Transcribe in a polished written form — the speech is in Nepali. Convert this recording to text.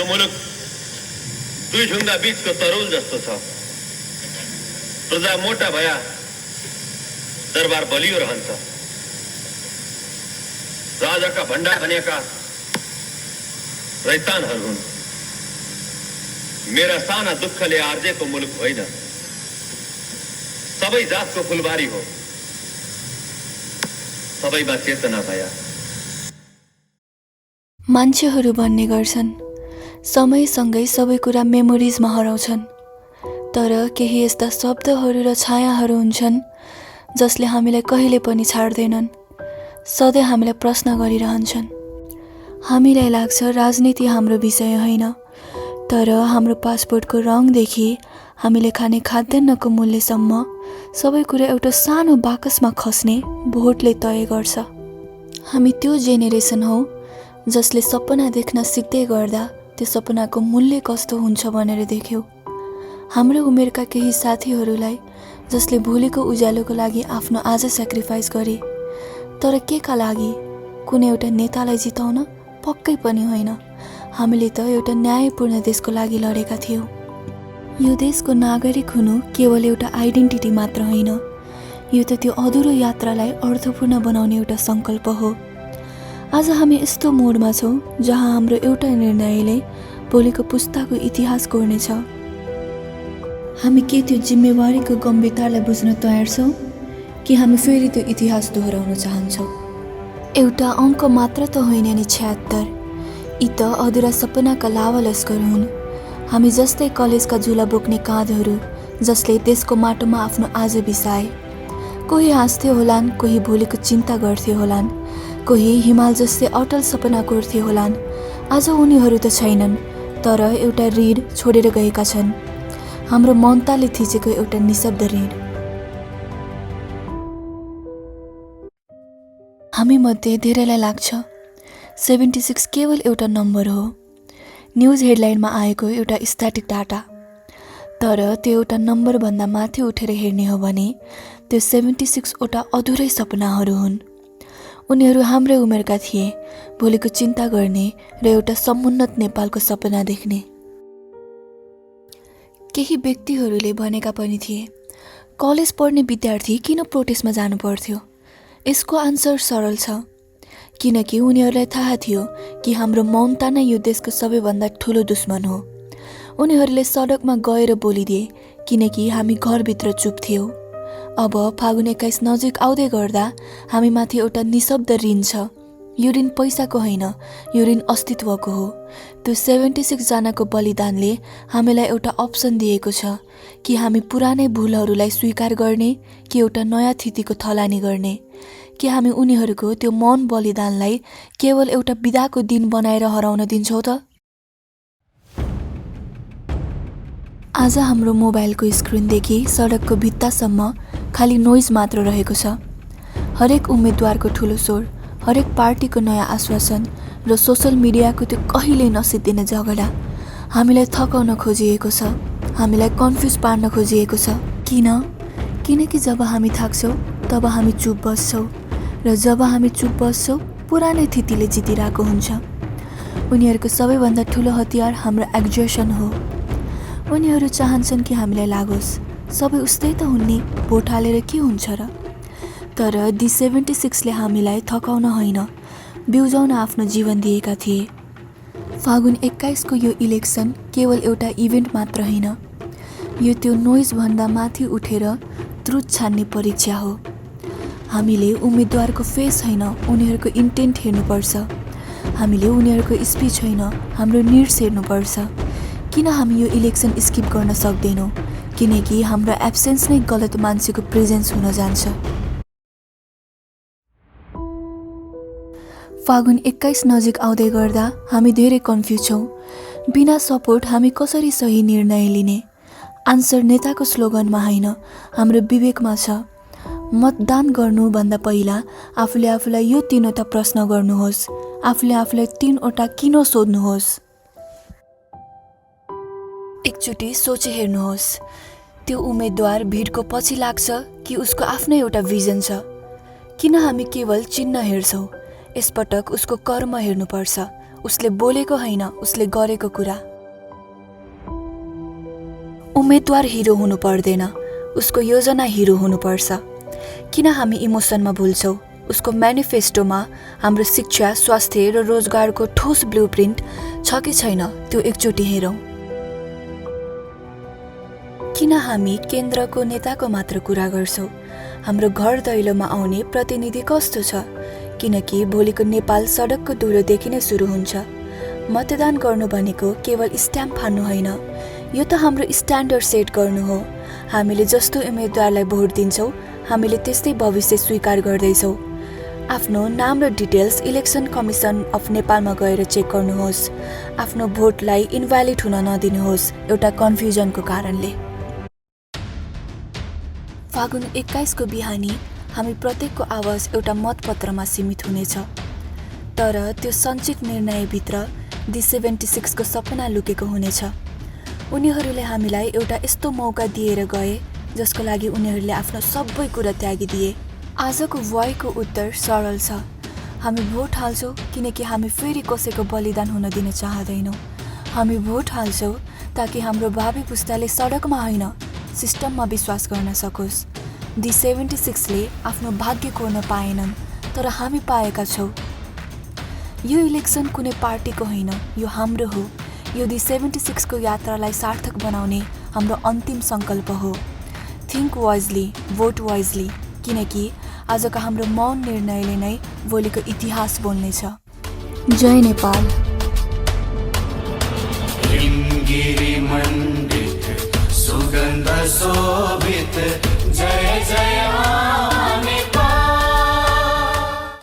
यो मुलुक दुई ढुङ्गा बीचको तरुल जस्तो छ। प्रजा मोटा भया दरबार बलियो रहन्छ। राजाका भण्डा भनेका रैतानहरू हुन्। मेरा साना दुःखले आर्जेको मुलुक होइन, सबै जातको फुलबारी हो। सबैमा चेतना भया। मान्छेहरू भन्ने गर्छन् समयसँगै सबै कुरा मेमोरिजमा हराउँछन्, तर केही यस्ता शब्दहरू र छायाहरू हुन्छन् जसले हामीलाई कहिले पनि छाड्दैनन्, सधैँ हामीलाई प्रश्न गरिरहन्छन्। हामीलाई लाग्छ राजनीति हाम्रो विषय होइन, तर हाम्रो पासपोर्टको रङदेखि हामीले खाने खाद्यान्नको मूल्यसम्म सबै कुरा एउटा सानो बाकसमा खस्ने भोटले तय गर्छ। हामी त्यो जेनेरेसन हौ जसले सपना देख्न सिक्दै गर्दा त्यो सपनाको मूल्य कस्तो हुन्छ भनेर देख्यौँ। हाम्रो उमेरका केही साथीहरूलाई जसले भोलिको उज्यालोको लागि आफ्नो आज सेक्रिफाइस गरे, तर के का लागि? कुनै एउटा नेतालाई जिताउन? पक्कै पनि होइन। हामीले त एउटा न्यायपूर्ण देशको लागि लडेका थियौँ। यो देशको नागरिक हुनु केवल एउटा आइडेन्टिटी मात्र होइन, यो त त्यो अधुरो यात्रालाई अर्थपूर्ण बनाउने एउटा सङ्कल्प हो। आज हामी यस्तो मोडमा छौँ जहाँ हाम्रो एउटा निर्णयले भोलिको पुस्ताको इतिहास कोर्नेछ। हामी के त्यो जिम्मेवारीको गम्भीरतालाई बुझ्न तयार छौँ कि हामी फेरि त्यो इतिहास दोहोऱ्याउन चाहन्छौँ? एउटा अङ्क मात्र त होइन नि 76, यी त अधुरा सपनाका लावालस्कर हुन्। हामी जस्तै कलेजका झुला बोक्ने काँधहरू जसले देशको माटोमा आफ्नो आज बिसाए। कोही हाँस्थे होलान्, कोही भोलिको चिन्ता गर्थे होलान्, कोही हिमाल जस्तै अटल सपना कोर्थे होलान्। आज उनीहरू त छैनन्, तर एउटा ऋण छोडेर गएका छन्, हाम्रो ममताले थिचेको एउटा निशब्द ऋण। हामी मध्ये धेरैलाई लाग्छ 76 केवल एउटा नम्बर हो, न्युज हेडलाइनमा आएको एउटा स्ट्याटिक डाटा। तर त्यो एउटा नम्बरभन्दा माथि उठेर हेर्ने हो भने त्यो 76 वटा अधुरै सपनाहरू हुन्। उनीहरू हाम्रै उमेरका थिए, भोलिको चिन्ता गर्ने र एउटा समुन्नत नेपालको सपना देख्ने। केही व्यक्तिहरूले भनेका पनि थिए, कलेज पढ्ने विद्यार्थी किन प्रोटेस्टमा जानु पर्थ्यो? यसको आन्सर सरल छ, किनकि उनीहरूलाई थाहा थियो कि हाम्रो ममता नै यो देशको सबैभन्दा ठुलो दुश्मन हो। उनीहरूले सडकमा गएर बोलिदिए किनकि हामी घरभित्र चुप थियौँ। अब फागुन 21 नजिक आउँदै गर्दा हामीमाथि एउटा निशब्द ऋण छ। यो ऋण पैसाको होइन, यो ऋण अस्तित्वको हो। त्यो 76 जनाको बलिदानले हामीलाई एउटा अप्सन दिएको छ कि हामी पुरानै भुलहरूलाई स्वीकार गर्ने कि एउटा नयाँ थितिको थलानी गर्ने, कि हामी उनीहरूको त्यो मौन बलिदानलाई केवल एउटा बिदाको दिन बनाएर हराउन दिन्छौँ त? आज हाम्रो मोबाइलको स्क्रिनदेखि सडकको भित्तासम्म खाली नोइज मात्र रहेको छ। हरेक उम्मेदवारको ठुलो स्वर, हरेक पार्टीको नयाँ आश्वासन र सोसल मिडियाको त्यो कहिल्यै नसिद्धिने झगडा हामीलाई थकाउन खोजिएको छ, हामीलाई कन्फ्युज पार्न खोजिएको छ। किनकि जब हामी थाक्छौँ तब हामी चुप बस्छौँ, र जब हामी चुप बस्छौँ पुरानै थितिले जितिरहेको हुन्छ। उनीहरूको सबैभन्दा ठुलो हतियार हाम्रो एक्जर्सन हो। उनीहरू चाहन्छन् कि हामीलाई लागोस् सबै उस्तै त हुन् नि, भोट हालेर के हुन्छ र? तर दी 76ले हामीलाई थकाउन होइन, बिउजाउन आफ्नो जीवन दिएका थिए। फागुन 21 को यो इलेक्सन केवल एउटा इभेन्ट मात्र होइन, यो त्यो नोइजभन्दा माथि उठेर ट्रुथ छान्ने परीक्षा हो। हामीले उम्मेदवारको फेस होइन, उनीहरूको इन्टेन्ट हेर्नुपर्छ। हामीले उनीहरूको स्पिच होइन, हाम्रो निड्स हेर्नुपर्छ। किन हामी यो इलेक्सन स्किप गर्न सक्दैनौँ? किनकि हाम्रो एब्सेन्स नै गलत मान्छेको प्रेजेन्स हुन जान्छ। फागुन 21 नजिक आउँदै गर्दा हामी धेरै कन्फ्युज छौँ। बिना सपोर्ट हामी कसरी सही निर्णय लिने? आन्सर नेताको स्लोगनमा होइन, हाम्रो विवेकमा छ। मतदान गर्नुभन्दा पहिला आफूले आफूलाई यो 3वटा प्रश्न गर्नुहोस्, आफूले आफूलाई 3वटा किन सोध्नुहोस्। एकचोटि सोचे हेर्नुहोस्, त्यो उम्मेदवार भिडको पछि लाग्छ कि उसको आफ्नै एउटा भिजन छ? किन हामी केवल चिन्ह हेर्छौँ? यसपटक उसको कर्म हेर्नुपर्छ, उसले बोलेको होइन, उसले गरेको कुरा। उम्मेदवार हिरो हुनु पर्दैन, उसको योजना हिरो हुनुपर्छ। किन हामी इमोसनमा भुल्छौँ? उसको म्यानिफेस्टोमा हाम्रो शिक्षा, स्वास्थ्य र रोजगारको ठोस ब्लुप्रिन्ट छ कि छैन, त्यो एकचोटि हेरौँ। किन हामी केन्द्रको नेताको मात्र कुरा गर्छौँ? हाम्रो घर दैलोमा आउने प्रतिनिधि कस्तो छ? किनकि भोलिको नेपाल सडकको धुलोदेखि नै सुरु हुन्छ। मतदान गर्नु भनेको केवल स्ट्याम्प फान्नु होइन, यो त हाम्रो स्ट्यान्डर्ड सेट गर्नु हो। हामीले जस्तो उम्मेदवारलाई भोट दिन्छौँ, हामीले त्यस्तै भविष्य स्वीकार गर्दैछौँ। आफ्नो नाम र डिटेल्स इलेक्सन कमिसन अफ नेपालमा गएर चेक गर्नुहोस्। आफ्नो भोटलाई इन्भ्यालिड हुन नदिनुहोस् एउटा कन्फ्युजनको कारणले। फागुन 21 को बिहानी हामी प्रत्येकको आवाज एउटा मतपत्रमा सीमित हुनेछ। तर त्यो सञ्चित निर्णयभित्र दी 76 को सपना लुकेको हुनेछ। उनीहरूले हामीलाई एउटा यस्तो मौका दिएर गए जसको लागि उनीहरूले आफ्नो सबै कुरा त्यागिदिए। आजको वाइको उत्तर सरल छ। हामी भोट हाल्छौँ किनकि हामी फेरि कसैको बलिदान हुन दिन चाहदैनौँ। हामी भोट हाल्छौँ ताकि हाम्रो भावी पुस्ताले सडकमा होइन, सिस्टममा विश्वास गर्न सकोस्। दी 76 ले आफ्नो भाग्य कोर्न पाएनन्, तर हामी पाएका छौँ। यो इलेक्सन कुनै पार्टीको होइन, यो हाम्रो हो। यो दी 76 को यात्रालाई सार्थक बनाउने हाम्रो अन्तिम सङ्कल्प हो। थिङ्क वाइजली, भोट वाइजली, किनकि आजको हाम्रो मौन निर्णयले नै भोलिको इतिहास बोल्नेछ। जय नेपाल। सुगन्ध शोभित जय जय